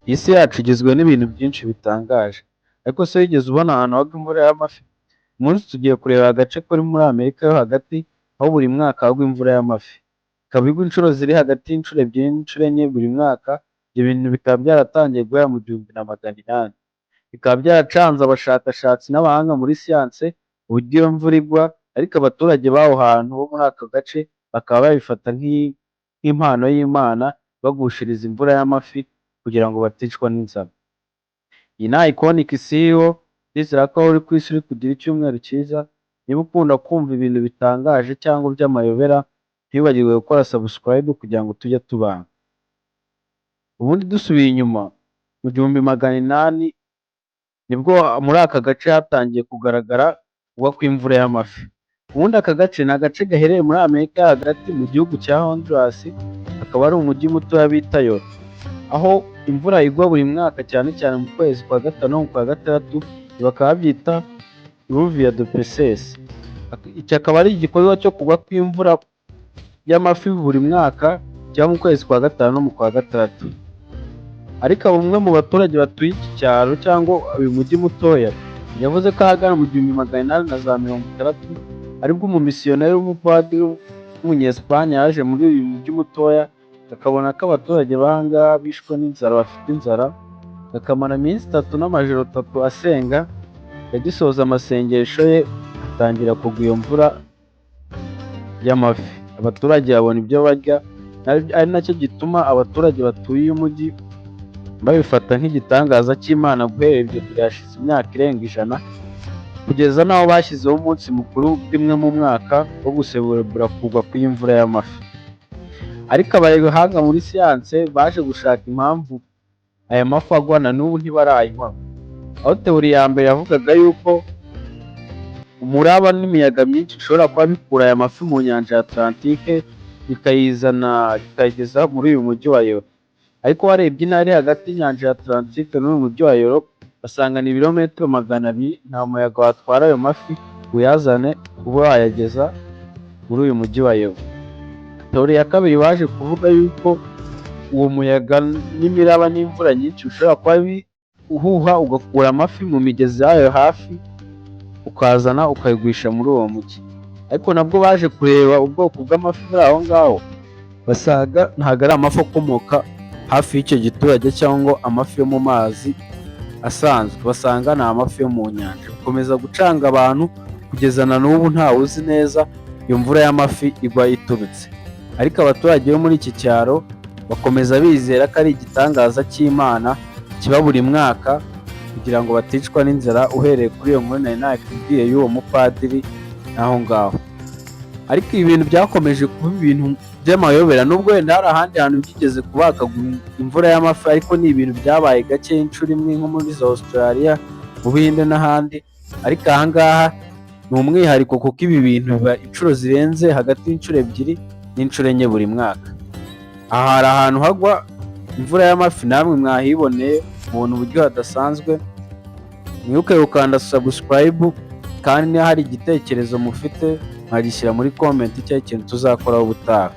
Isi yacu igizwe n'ibintu byinshi bitangaje, ariko se wigeze ubona ahantu hagwa imvura y'amafi? Uyu munsi tugiye kureba agace kari muri Amerika yo hagati, aho buri mwaka hagwa imvura y'amafi, ikaba igwa inshuro ziri hagati y'inshuro ebyiri n'inshuro enye buri mwaka. Ibyo bintu bikaba byaratangiye guhera mu 1800, bikaba byaracanze abashakashatsi n'abahanga muri siyanse uburyo iyo mvura igwa, ariko abaturage b'aho hantu bo muri aka gace bakaba babifata nk'impano y'Imana ibagushiriza imvura y'amafi kugira ngo baticwa n'inzara. Iyi ni Iconic CEO, ndizera ko aho uri ku isi uri kugira icyumweru cyiza. Niba ukunda kumva ibintu bitangaje cyangwa by'amayobera, ntiwibagirwe gukora subscribe kugira ngo tujye tubana. Ubundi dusubiye inyuma mu 1800, nibwo muri aka gace hatangiye kugaragara kugwa kw'imvura y'amafi. Ubundi aka gace ni agace gaherereye muri Amerika yo hagati, mu gihugu cya Honduras, akaba ari umujyi mutoya bita Yoro, aho imvura igwa buri mwaka, cyane cyane mu kwezi kwa gatanu no mu kwa gatandatu, bakaba babyita Lluvia de Peces. Iki akaba ari igikorwa cyo kugwa kw'imvura y'amafi buri mwaka kiba mu kwezi kwa gatanu no mu kwa gatandatu. Ariko bamwe mu baturage batuye iki cyaro cyangwa uyu mujyi mutoya yavuze ko ahagana mu 1860 aribwo umumisiyoneri w'umupadiri w'umunyesipanye yaje muri uyu mujyi mutoya, akabona ko abaturage b'aha ngaha bishwe n'inzara, bafite inzara, akamara iminsi 3 n'amajoro 3 asenga. Yagisoza amasengesho ye, atangira kugwa iyo mvura y'amafi, abaturage babona ibyo barya, ari nacyo gituma abaturage batuye uyu mujyi babifata nk'igitangaza cy'Imana. Guhera ibyo gihe, hashize imyaka irenga 100, kugeza n'aho bashyizeho umunsi mukuru rimwe mu mwaka wo guserebura kugwa kw'imvura y'amafi. Ariko abahanga muri siyanse baje gushaka impamvu aya mafi agwa, na n'ubu ntibarayibona. Aho théorie ya mbere yavugaga yuko umuraba n'imiyaga myinshi bishobora kuba bikura aya mafi mu nyanja ya Atlantike, bikayizana bikayigeza muri uyu mujyi wa Yoro. Ariko warebye intara iri hagati y'inyanja ya Atlantike n'uyu mujyi wa Yoro, basanga ni ibirometero 200, nta muyaga watwara ayo mafi ngo uyazane ube wayageza muri uyu mujyi wa Yoro. Théorie ya kabiri baje kuvuga yuko uwo muyaga n'imiraba n'imvura nyinshi bishobora kuba uhuha ugakura amafi mu migezi yayo hafi, ukazana ukayigurisha muri uwo mujyi. Ariko nabwo baje kureba ubwoko bw'amafi buri aho ngaho, basanga ntabwo ari amafi akomoka hafi y'icyo giturage cyangwa amafi yo mu mazi asanzwe, basanga ni amafi yo mu nyanja. Bikomeza gucanga abantu kugeza na n'ubu ntawe uzi neza iyo mvura y'amafi igwa iturutse. Ariko abaturage bo muri iki cyaro bakomeza bizera ko ari igitangaza cy'Imana kiba buri mwaka kugira ngo baticwa n'inzara, uhereye kuri iyo nkuru nari nakubwiye y'uwo mupadiri n'aho ngaho. Ariko ibi bintu byakomeje kuba ibintu by'amayobera, nubwo wenda hari ahandi hantu byigeze kuba hakagwa imvura y'amafi, ariko ni ibintu byabaye gake, inshuro imwe, nko muri za Australia, mu Buhinde n'ahandi. Ariko aha ngaha ni umwihariko, kuko ibi bintu biba inshuro zirenze hagati y'inshuro ebyiri n'inshuro enye buri mwaka. Aha hari ahantu hagwa imvura y'amafi, namwe mwahiboneye, mubona uburyo hadasanzwe. Mwibuke gukanda subscribe, kandi niba hari igitekerezo mufite mwagishyira muri comment cyangwa ikintu tuzakoraho ubutaha.